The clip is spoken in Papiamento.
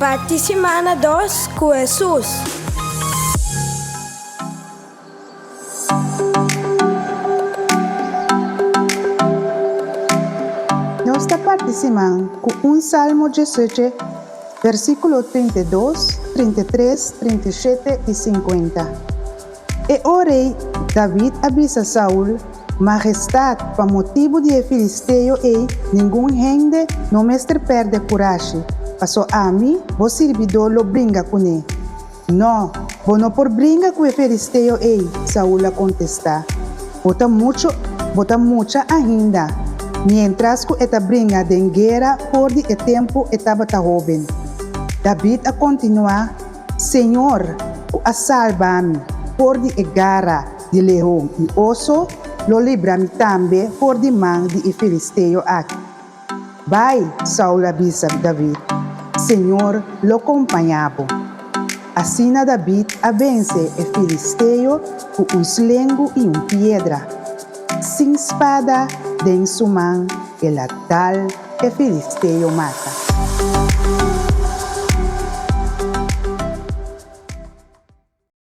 Parti simana dos ku Hesus. Nos ta parti siman ku un Salmo diesocho, versíkulo 32, 33, 37 i 50. E ora ei David a bisa Saul, Mahestat, pa motibu di e filisteo ei ningun hende no mester pèrdè kurashi, paso ami, bo sirbidó, lo bringa kuné. Nò, bo no por bringa ku e filisteo ei, Saul a kontestá. Bo ta muchu, bo ta mucha ainda, miéntras ku e ta bringa den guera for di e tempu e tabata hóben. David a kontinuá, Señor, ku a salba mi for di e gara di leon i oso, lo libra mi tambe for di man di e filisteo aki. Bai, Saul a bisa David, Señor lo kompañá bo. Asina David a vense e filisteo ku un slengu i un piedra. Sin spada den su man el a dal e filisteo mata.